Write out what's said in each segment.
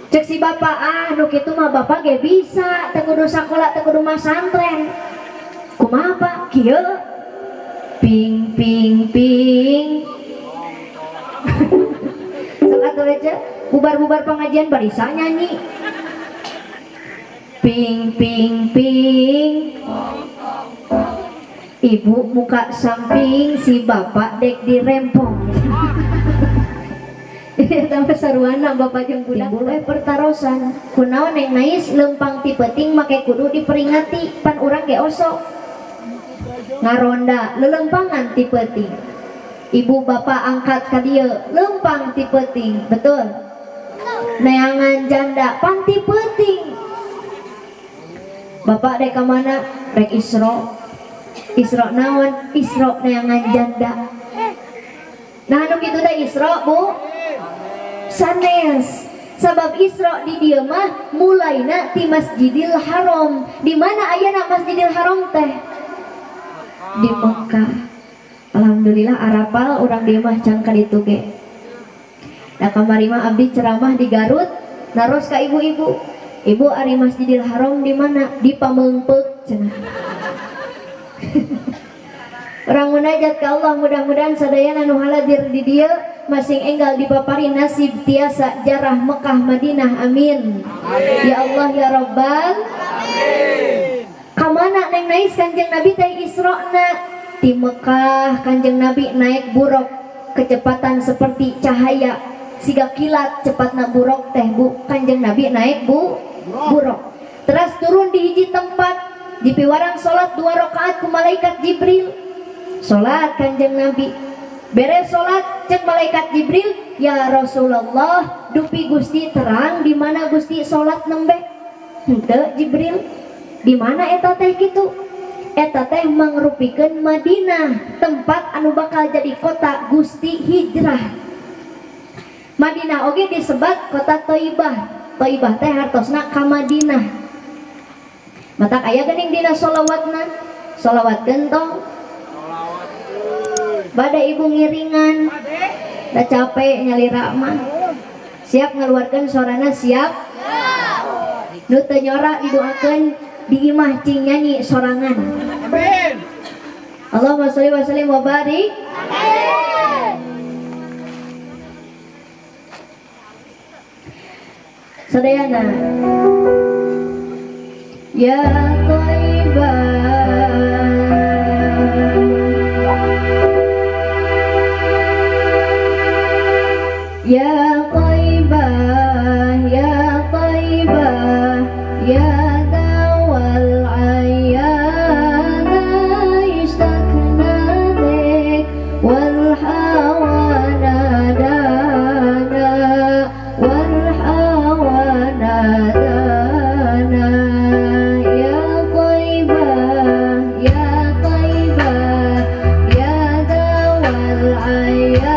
Cek si bapak, ah nu kitu mah bapak ge bisa, teu kudu sakola, teu kudu masantren. Kumaha Pak? Kieu. Ping ping ping. Sok atuh aja, bubar-bubar pengajian barisa nyanyi. Ping ping ping. Ibu muka samping, si bapak dek dirempong. Tambah saruana bapak jeung budak boleh pertarosan. Kunaon neng nais lempang ti peuting make kudu diperingati pan urang ge osok. Ngaronda lelempangan ti peuting. Ibu bapak angkat ka dieu lempang ti peuting, betul? Neangan janda pan ti peuting. Bapak dek ka mana? Rek Isra. Isra naon? Isra neangan janda. Nah anu kitu teh Isra, Bu. Sanes. Sabab Isra di dieu mah mulaina ti Masjidil Haram. Di mana ayana Masjidil Haram teh? Di Mekah. Alhamdulillah arapal urang dieu mah can ka ditu ge. Nah kamari mah abdi ceramah di Garut, naros ka ibu-ibu. Ibu ari Masjidil Haram di mana? Di Pameungpeuk cenah. Urang munajat ka Allah mudah-mudahan sadayana nu haladir di dieu masing enggal dipapari nasib tiasa jarah Mekah Madinah, amin. Ya Allah ya Rabbal amin. Kamana neng nais Kanjeng Nabi teh Israna ti Mekah Kanjeng Nabi naik buruk kecepatan seperti cahaya siga kilat cepatna buruk teh Bu. Kanjeng Nabi naik bu buruk terus turun di hiji tempat di piwarang salat 2 rakaat ku malaikat Jibril. Salat Kanjeng Nabi beres salat cek malaikat Jibril, ya Rasulullah dupi Gusti terang di mana Gusti salat nembe? Henteu Jibril, di mana eta teh kitu? Eta teh mangrupikeun Madinah, tempat anu bakal jadi kota Gusti hijrah. Madinah oge disebat kota Thaibah. Thaibah teh hartosna ka Madinah. Matak aya geuning dina sholawatna, sholawat gentong. Bada ibu ngiringan, da capek nyalira mah. Siap ngeluarkan sorana siap? Nu teu nyora didoakeun di imah cing nyanyi sorangan. Amin. Allahumma sholli wa sallim wa barik. Amin. Sadayana. Ya Thaibah. Ya Thaibah, ya Thaibah, ya dawal ayana istakna bik wal hawa nadana wal hawa nadana. Ya Thaibah, ya Thaibah, ya dawal ayana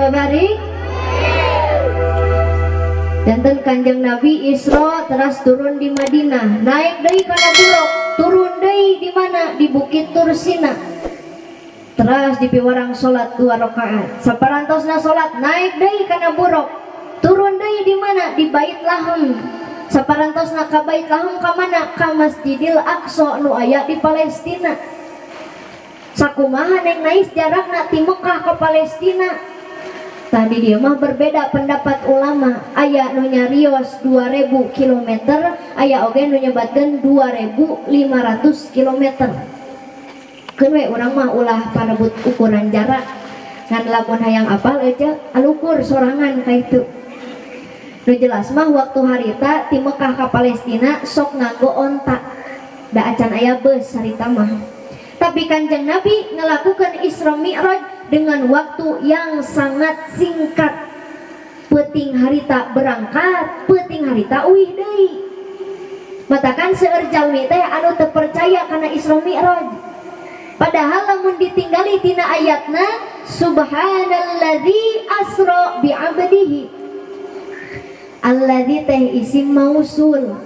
wa barik. Janten Kanjeng Nabi Isra teras turun di Madinah, naik deui kana Buraq, turun deui di mana? Di Bukit Tursina. Teras di piwarang salat 2 rakaat. Saparantosna salat naik deui kana Buraq, turun deui di mana? Di Bait Lahm. Saparantosna ka Bait Lahm ka mana? Ka Masjidil Aqsa nu aya di Palestina. Sakumaha neng nais jarakna ti Mekah ke Palestina? Tadi dia mah berbeda pendapat ulama. Aya nu nyarios 2000 km, aya oge nu nyebatkeun 2500 km. Keun we urang mah ulah parebut ukuran jarak. Ngan lamun hayang apal aja alukur sorangan ka itu. Nu jelas mah waktu harita ti Mekah ka Palestina sok nganggo onta. Da acan aya beus harita mah. Tapi Kanjeng Nabi ngelakukan Isra Mi'raj dengan waktu yang sangat singkat. Peuting harita berangkat, peuting harita uih deui. Matakan seueur jalmi teh anu teu percaya kana Isra Mi'raj. Padahal lamun ditinggali tina ayatna subhanalladzi asra bi 'abdihi. Alladzi teh isim mausul.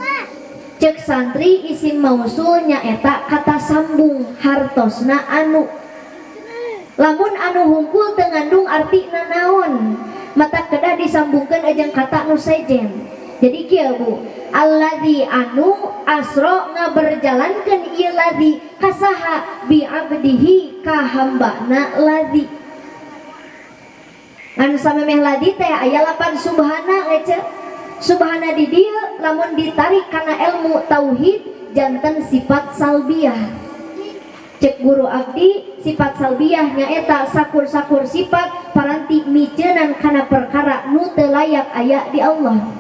Cek santri isim mausul nyaeta kata sambung hartosna anu. Lamun anu hungkul teu ngandung artina naon, mata kedah disambungkeun ajang kata nu sejen. Jadi kieu Bu, alladzi anu asra ngaberjalankeun ieu ladzi kasaha bi abdihi ka hambana ladzi. Ngan samemeh ladzi teh aya lapan subhana ece. Subhana di dieu lamun ditarik kana ilmu tauhid janten sifat salbiyah. Cek guru abdi sifat salbiyah nyaeta sakur-sakur sifat paranti miceunan kana perkara nu teu layak aya di Allah.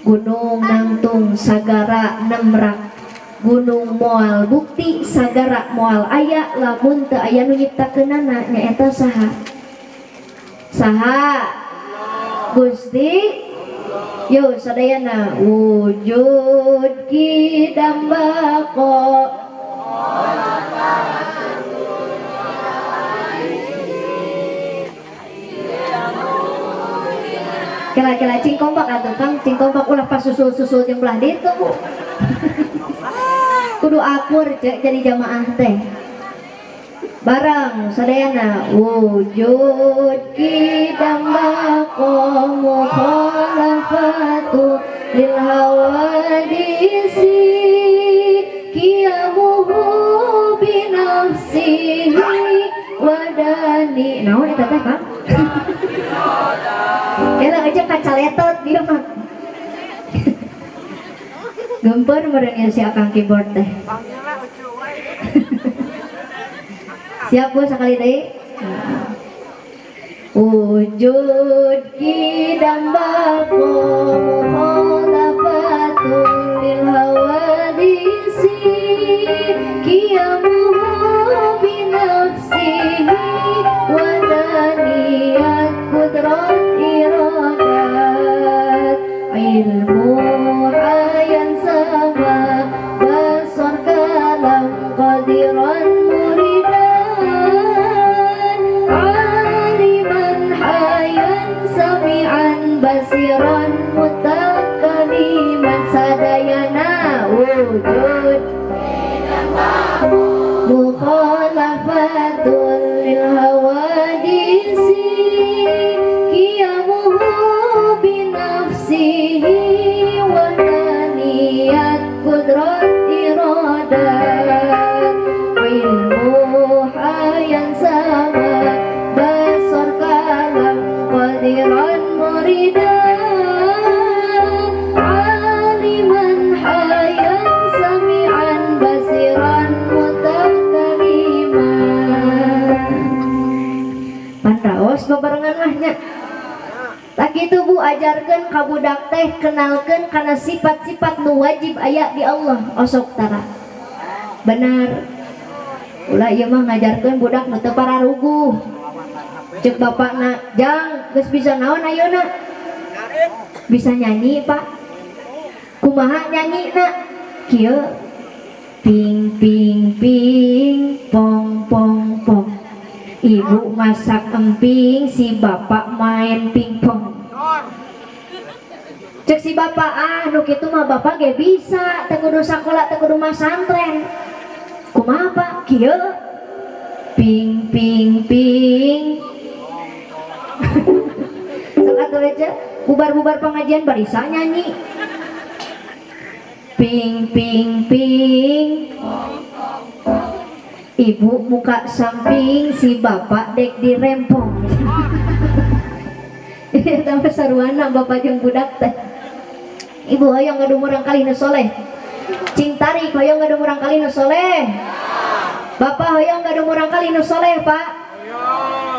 Gunung nangtung sagara nemrak, gunung moal bukti sagara moal aya lamun teu aya nu nyiptakeunana nyaeta saha? Saha? Gusti. Yo sadayana wujud kidam baqo. Kela-kela cing kompak atuh Kang, cing kompak ulah pas susul-susul jeung belah ditu Bu. Kudu akur cek jadi jamaah teh. Barang sadayana wujud kidam baqo mukhalafatu lil hawadisi qiyamuhu bi nafsihi wadani. Naon eta teh Kang? Kela aja kacaletot dia mah. Gempur meureun si akang keyboard teh. Siap Bu sekali deui. Wujud kidam baqo mukhalafatul lil hawadisi qiyamuhu bi nafsihi wa daniyat qudrat iradat ilmu ayan sama basar kalam qadiran muridan aliman hayan sami'an basiran mutakaliman sadayana wujud mukhalafatul lil hawadisi qiyamuhu bi nafsihi wa taniyat qudrat iradat ilmu hayan sama basar kalam qadiran muridan aliman hayan sami'an basiran mutakaliman. Panraos babarengan mah nya. Tak kitu Bu, ajarkeun ka budak teh, kenalkeun kana sifat-sifat nu wajib aya di Allah osok tara. Benar. Ulah ieu mah ngajarkeun budak nu teu pararuguh. Cek bapakna, "Jang, geus bisa naon ayeuna?" Bisa nyanyi, Pak. Kumaha nyanyina? Kieu. Ping ping ping pong pong pong. Ibu masak emping, si bapak main pingpong. Cek si bapak, ah nu kitu mah bapak ge bisa, teu kudu sakola, teu kudu masantren. Kumaha Pak? Kieu. Ping ping ping. Sok atuh aja, bubar-bubar pengajian barisa nyanyi. Ping ping ping. Ibu muka samping, si bapak dek dirempong. Tambah saruana bapak jeung budak teh. Ibu hoyong gaduh murangkalih nu soleh. Cing tarik hoyong gaduh murangkalih nu soleh. Bapak hoyong gaduh murangkalih nu soleh, Pak.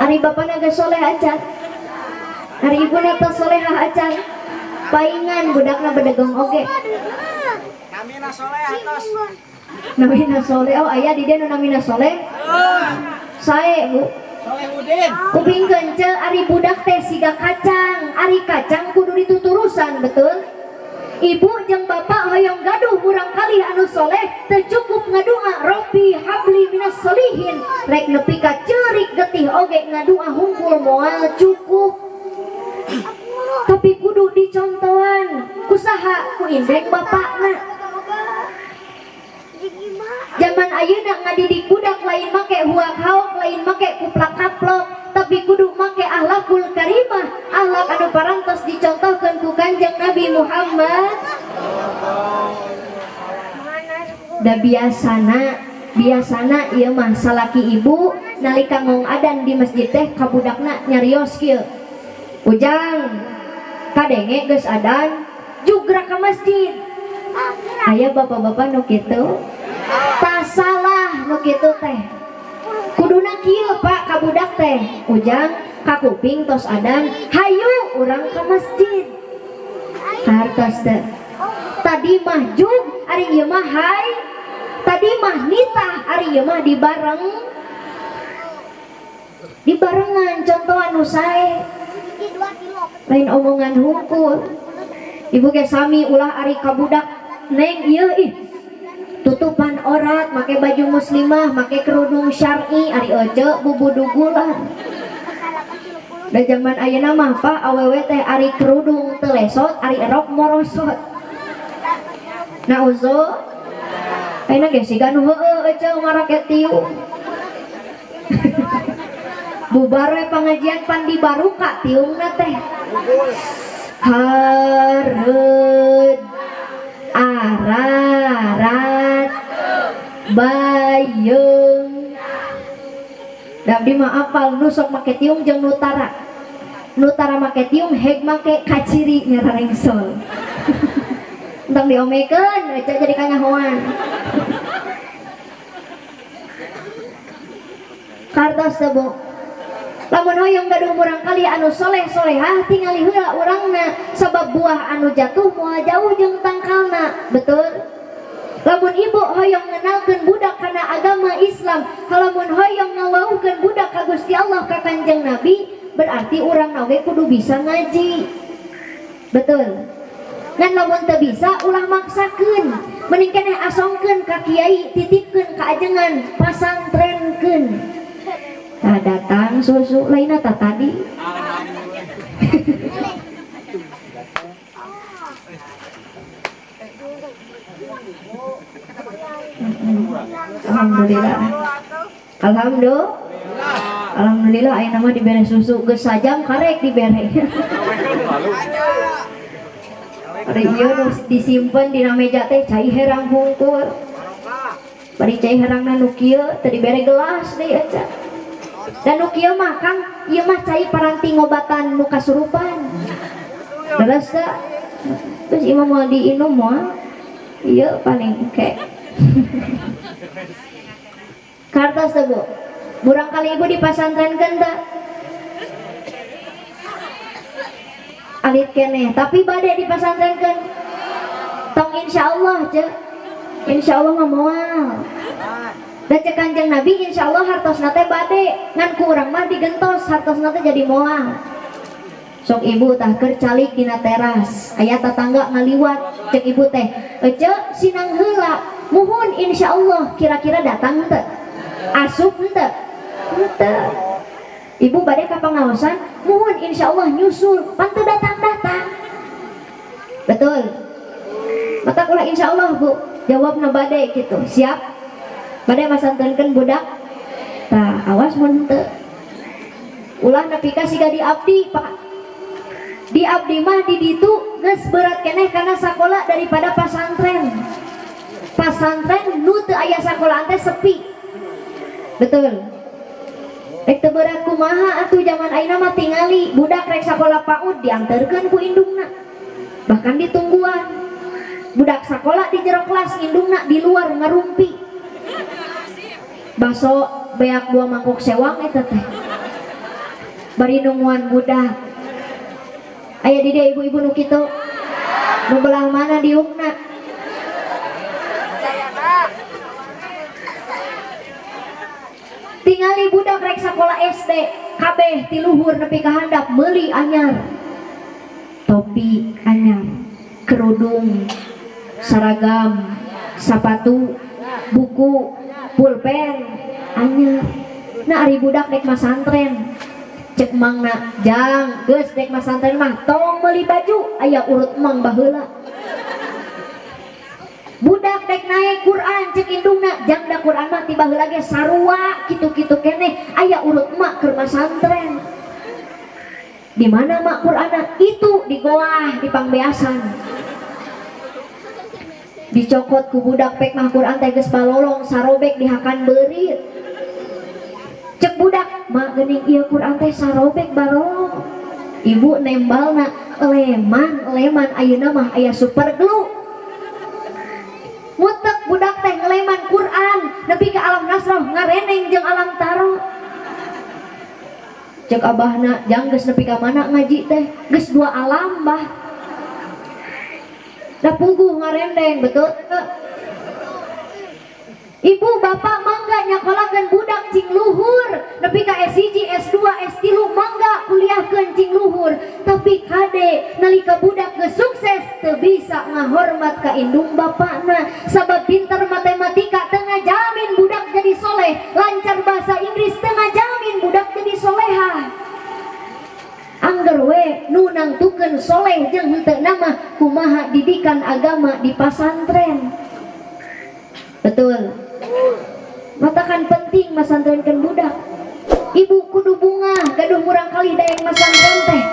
Ari bapana geus soleh acan. Ari ibuna teh solehah acan. Paingan budakna bedegong oge. Namina soleh atos. Namina soleh, oh aya di dieu nu namina soleh. Sae, Bu. Solehudin. Kupingkeun ce, ari budak teh siga kacang, ari kacang kudu dituturusan, betul? Ibu jeung bapak hoyong gaduh murangkalih anu soleh, teu cukup ngadua Robbi habli minas solihin, rek nepi ka ceurik getih oge ngadua hungkul moal cukup. Tapi kudu dicontohan, kusaha ku indeng bapakna. Zaman ayeuna ngadidik budak lain make huak haok, lain make kuplak kaplok, tapi kudu make akhlakul karimah, akhlak anu parantos dicontohkeun ku Kanjeng Nabi Muhammad. Da biasana ieu mah salaki ibu nalika ngong adan di masjid teh ka budakna nyarios kieu. Ujang kadenge geus adan jugra ka masjid. Aya bapak-bapak nu kitu. Tasalah nu kitu teh. Kuduna kieu Pak ka budak teh. Ujang kakuping tos adan, hayu urang ka masjid. Hartos teh. Tadi mah jug, ari ieu mah hai. Tadi mah nitah, ari ieu mah dibareng. Dibarengan contohan nu sae. Lain omongan hungkul. Ibu ge sami ulah ari ka budak neng ieu ih. Tutupan orat, make baju muslimah, make kerudung syar'i, ari ece bubudugulan. Da zaman ayeuna mah Pak awewe teh ari kerudung teu lesot, ari erok morosot. Nauzu. Ayeuna ge siga nu heueuh ece marake tiung. Bubar we pangajian pan dibaruka tiungna teh. Hareud ararat bayeung. Da abdi mah apal nu sok make tiung jeung nu tara. Nu tara make tiung heg make kaciri nyararengsol. Entong diomekeun ece jadi kanyahoan. Kartos teh Bu. Lamun hoyong gaduh murangkalih anu soleh solehah tingali heula urangna, sabab buah anu jatuh moal jauh jeung tangkalna, betul? Lamun ibu hoyong ngenalkeun budak kana agama Islam, lamun hoyong ngawauhkeun budak ka Gusti Allah ka Kanjeng Nabi, berarti urangna oge kudu bisa ngaji, betul? Ngan lamun teu bisa ulah maksakeun, mending keneh asongkeun ka kiai, titipkeun ka ajengan, pasantrenkeun. Tah datang susu lainna tah tadi. Alhamdulillah. Alhamdulillah. Alhamdulillah ayeuna mah dibere susu geus sajam karek dibere. Ari ieu nu disimpen dina meja teh cai herang hungkul. Bari cai herangna nu kieu teu dibere gelas deui aca. Dan nu kieu mah Kang, ieu mah cai paranti ngobatan nu kasurupan. Leres teu? Terus ieu mah moal diinum moal. Ieu paling engke. Kartos teh Bu. Murangkali ibu dipasantrenkeun teu? Alit keneh, tapi bade dipasantrenkeun. Tong insyaallah ce. Insyaallah mah moal. Da cek Kanjeng Nabi insyaallah hartosna teh bade, ngan ku urang mah digentos hartosna teh jadi moal. Sok ibu tah keur calik dina teras, aya tatangga ngaliwat, cek ibu teh, "Ece sinang heula, muhun insyaallah kira-kira datang teu? Asup henteu?" Henteu. Ibu bade ka pangaosan, muhun insyaallah nyusul, pan teu datang-datang. Betul. Mata ulah insyaallah Bu, jawabna bade kitu. Siap? Bade masantrenkeun budak? Tah, awas mun henteu. Ulah nepi ka siga di abdi, Pak. Di abdi mah di ditu geus berat keneh kana sakola daripada pasantren. Pasantren nu teu aya sakolaan teh sepi. Betul. Rek teu berat kumaha atuh zaman ayeuna mah tingali budak rek sakola PAUD dianterkeun ku indungna. Bahkan ditungguan. Budak sakola di jero kelas indungna di luar ngarumpi. Baso beak 2 mangkok sewang eta teh. Bari nungguan budak. Aya di dieu ibu-ibu nu kitu. Nu belah mana diungna? Tingali budak rek sakola SD, kabeh ti luhur nepi ka handap meuli anyar. Topi anyar, kerudung, seragam, sapatu, buku, pulpen anyar. Nah ari budak rek masantren. Cek mangna jang geus dek masantren mah tong meuli baju aya urut mang baheula. Budak dek naik Quran cek indungna jang da Quran mah ti baheula ge sarua kitu-kitu keneh aya urut mak keur masantren. Di mana mak Qur'anna? Itu di goah di pangbeasan. Dicokot ku budak pek mah Quran teh geus balolong sarobek dihakan beurit. Cek budak mak geuning ieu Quran teh sarobek balolong. Ibu nembalna leman leman ayeuna mah aya super glue. Mutek budak teh ngeleman Quran nepi ka alam nasroh ngareneng jeung alam taro. Cek abahna jang geus nepi ka mana ngaji teh geus 2 alam bah. Da puguh ngarendeng betul. Ibu bapak mangga nyakolakeun budak cing luhur nepi ka S1, S2, S3 mangga kuliahkeun cing luhur, tapi kade nalika budak geus sukses teu bisa ngahormat ka indung bapakna sabab pinter matematika teu ngajamin budak jadi soleh, lancar bahasa Inggris teu ngajamin budak jadi solehah. Angger we nu nangtukeun soleh jeung henteu mah kumaha didikan agama di pasantren. Betul. Matakan penting masantrenkeun budak. Ibu kudu bunga gaduh murang kali daeng masantren teh.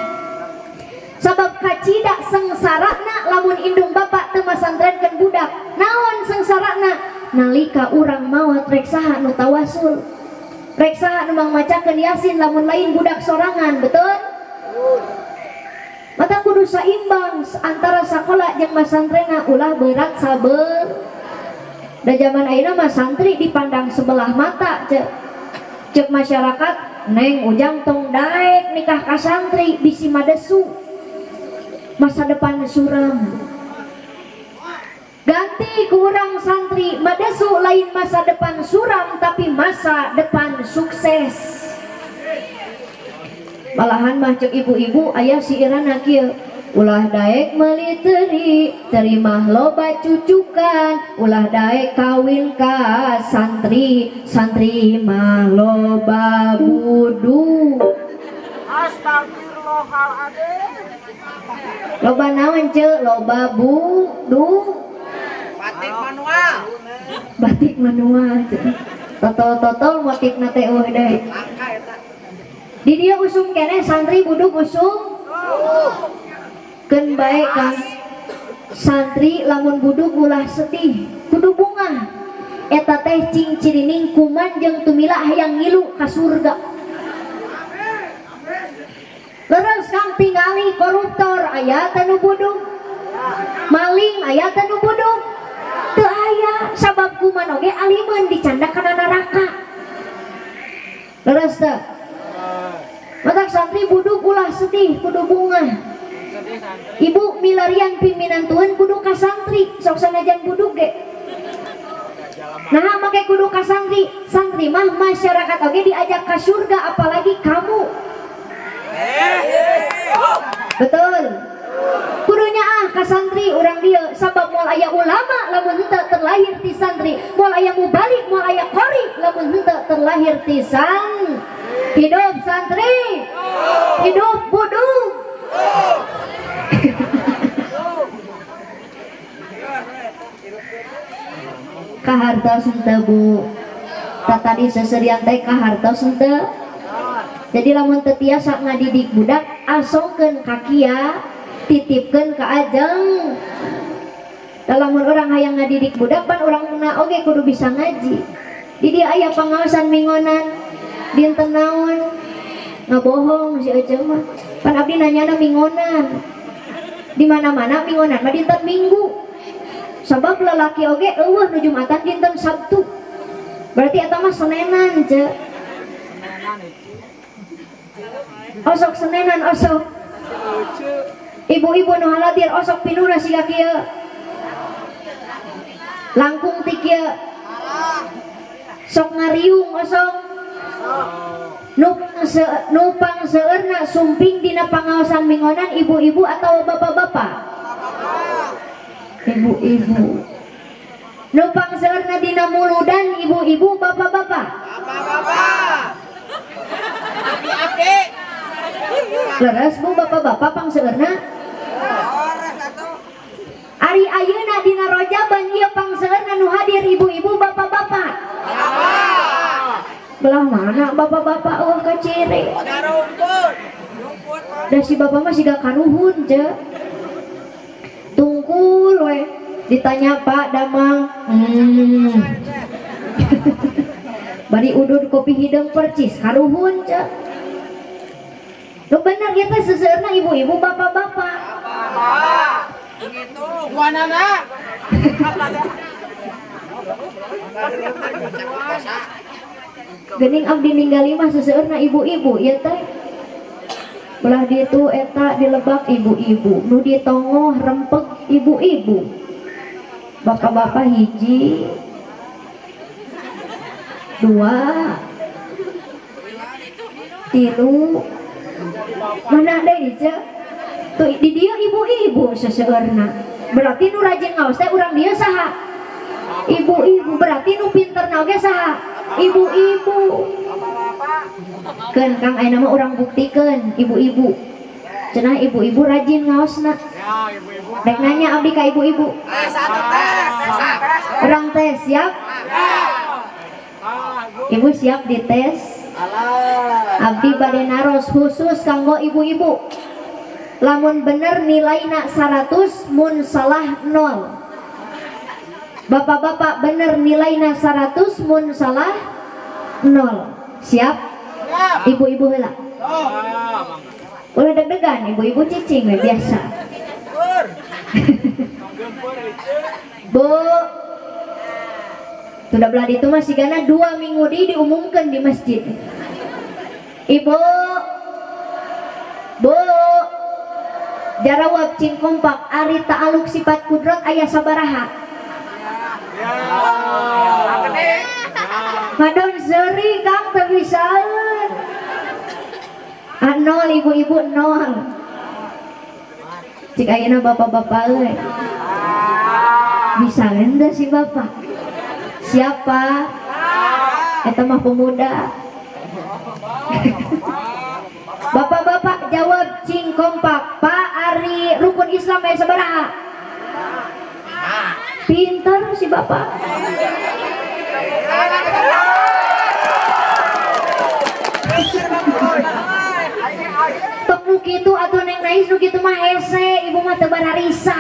Sabab kacida sengsarana lamun indung bapak teu masantrenkeun budak. Naon sengsarana? Nalika urang maot rek saha nu tawasul. Rek saha nu mangmacakeun Yasin lamun lain budak sorangan, betul? Mata kudu saimbang antara sakola jeung masantrenna ulah berat saber. Da zaman ayeuna mah santri dipandang sebelah mata cek. Cek masyarakat neng ujang tong daek nikah ka santri bisi madesu. Masa depan suram. Ganti kurang santri madesu lain masa depan suram tapi masa depan sukses. Malahan mah cek ibu-ibu aya si Irana kieu. Ulah daek meuli teri, terima loba cucukan. Ulah daek kawin ka santri, santri mah loba budu. Astagfirullahaladzim. Loba naon ce? Loba budu. Batik manual. Batik manual. Totol-totol motifna teh eueuh deui. Di dieu usum keneh santri buduk usum. Keun bae Kang santri lamun buduk ulah sedih kudu bungah eta teh cing cirining kuman jeung tumila hayang ngilu ka surga. Leres Kang tingali koruptor aya teh nu buduk, maling aya teh nu buduk, teu aya sabab kuman oge alimeun dicanda kana neraka. Leres teu? Matak santri buduk ulah sedih kudu bungah. Ibu milarian piminantuan kudu ka santri sok sanajan buduk ge. Nah make kudu ka santri, santri mah masyarakat oge diajak ka surga apalagi kamu. Betul. Kudunya ah ka santri urang dieu sabab moal aya ulama lamun henteu terlahir ti santri, moal aya mubalik, moal aya qori lamun henteu terlahir ti santri. Hidup santri. Hidup buduk. Kahartos henteu Bu. Tadi seserian teh kahartos henteu. Jadi lamun teu tiasa ngadidik budak asongkeun ka kia, titipkeun ka ajeng. Lamun urang hayang ngadidik budak pan urang na oge kudu bisa ngaji. Di dieu aya pangaosan mingonan dinten naon ngabohong si ece mah. Pan abdi nanyana mingonan. Di mana-mana mingonan mah dinten Minggu. Sabab lelaki oge eueuh nu Jumatan dinten Sabtu. Berarti eta mah Senenan ce. Osok Senenan osok. Ibu-ibu nu haladir osok pinuna siga kieu. Langkung ti kieu. Sok ngariung osok. Nupang seueurna sumping dina pangaosan mingonan ibu-ibu atau bapak-bapak? Ibu-ibu. Nupang seueurna dina muludan ibu-ibu bapak-bapak? Bapak-bapak. Api-api. Leres Bu bapak-bapak pangseueurna? Ari ayeuna dina rojaban ieu pangseueurna nu hadir ibu-ibu bapak-bapak. Belah mana bapak-bapak eueuh kaciri. Da si bapak mah siga karuhun ce. Tungkul we ditanya Pak Damang. Bari udud kopi hideung percis karuhun ce. Nu bener ieu teh seseueurna ibu-ibu bapak-bapak. Gitu, wanana. Gening abdi ninggali mah seseueurna ibu-ibu ieu teh. Belah ditu eta dilebak ibu-ibu, nu ditongoh rempeg ibu-ibu. Bapak-bapak hiji, dua, tilu, mana deui ce? Tuh di dieu ibu-ibu seseueurna. Berarti nu rajin ngaos teh urang dieu saha? Ibu-ibu. Berarti nu pinterna oge saha? Ibu-ibu. Keun Kang ayeuna mah urang buktikeun ibu-ibu. Cenah ibu-ibu rajin ngaosna. Rek nanya abdi ka ibu-ibu. Urang tes siap? Ibu siap dites? Abdi bade naros khusus kanggo ibu-ibu. Lamun bener nilaina 100, mun salah 0. Bapak-bapak bener nilaina 100, mun salah 0. Siap? Ibu-ibu heula. Ulah deg-degan, ibu-ibu cicing we biasa. Bu, sudah belah itu masih gana 2 minggu di diumumkan di masjid. Ibu, Bu, jarawab cing kompak ari ta'aluk sifat kudrat aya sabaraha. Madon seri Kang teu bisaeun. Ah, 0 ibu-ibu 0. Cik ayeuna bapak-bapak euy. Bisa henteu si bapak? Siapa? Eta mah pemuda. Bapak-bapak jawab cing kompak. Pak ari rukun Islam aya sabaraha? Pintar si bapak. Tok nu kitu atuh neng nais nu kitu mah hese, ibu mah teu bararisa.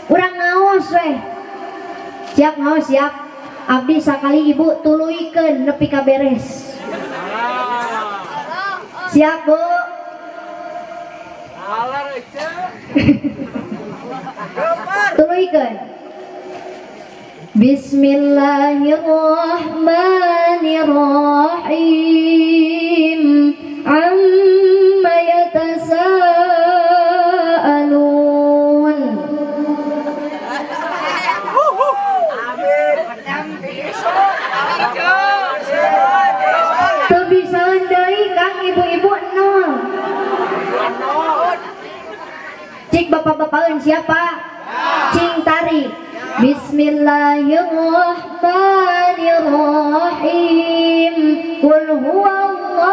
Urang ngaos we. Siap ngaos siap. Abdi sakali ibu tuluykeun nepi ka beres. Siap Bu. Tuluykeun. Bismillahirrahmanirrahim. Amma yatasaalun. Teu bisaeun deui Kang ibu-ibu 0. Cik bapak-bapakeun siapa? Cing tarik. Bismillahirrahmanirrahim. Qul huwallahu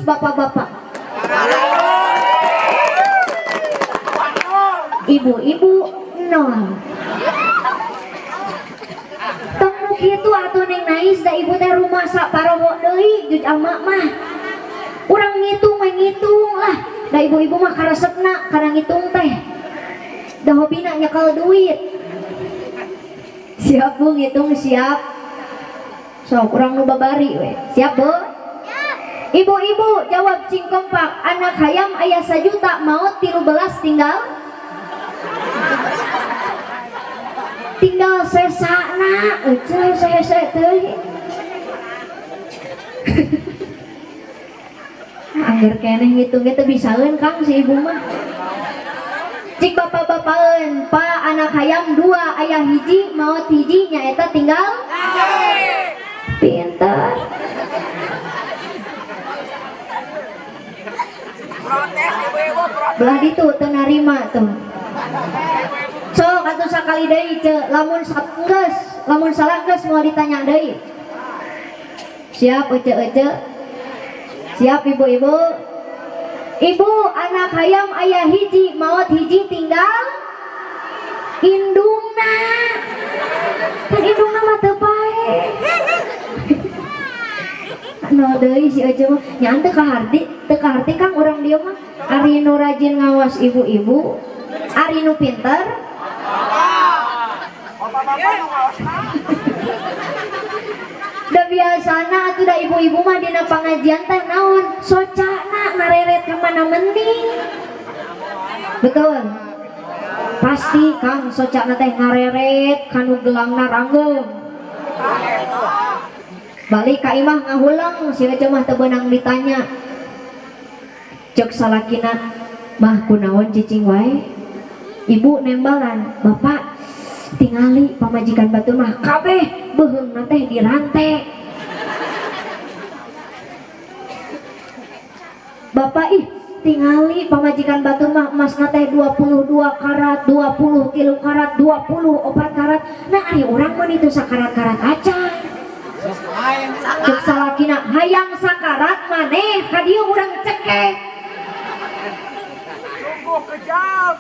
500 bapak-bapak. Ibu-ibu 0. Tong nu kitu atuh Neng Nais da ibu teh rumah saparoho deui juz amma mah. Urang ngitung mah ngitung lah. Da ibu-ibu mah karesepna kana ngitung teh. Da hobina nyekel duit. Siap Bu ngitung siap. Sok urang nu babari we. Siap Bu? Ibu-ibu jawab cing kompak, anak hayam aya 1 juta maot 13 tinggal sesana eueuh sese teuing. Angger keneh ngitung ge teu bisaeun Kang si ibu mah. Cik bapak-bapaeun, Pak anak hayam 2 aya hiji maot hiji nyaeta tinggal pintar. Belah ditu teu narima tuh. Sok atuh sakali deui ce, lamun geus, lamun salah geus moal ditanya deui. Siap ece-ece? Siap ibu-ibu? Ibu anak hayam aya hiji maot hiji tinggal indungna. Kan indungna mah teu pae. Nol deui si ece mah nya teu kaharti, teu kaharti Kang urang dieu mah. Ari nu rajin ngawas ibu-ibu, ari nu pinter. Da biasana atuh da ibu-ibu mah dina pangajian teh naon? Socana ngareret ka mana mending. Betul. Pasti Kang socana teh ngareret kanu gelangna ranggeum. Balik ka imah ngahulang si ece mah teu beunang ditanya. Cek salakina mah kunaon cicing wae. Ibu nembalan, bapak tingali pamajikan batur mah kabeh beuheungna teh dirante. Bapak ih tingali pamajikan batur mah emasna teh 22 karat, 20 tilu karat, 24 karat. Nah ari urang mah itu sakarat-karat acan. Cek salakina hayang sakarat maneh ka dieu urang cekek. Sungguh kejam.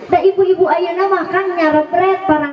Da ibu-ibu ayeuna mah kan nyarebret parang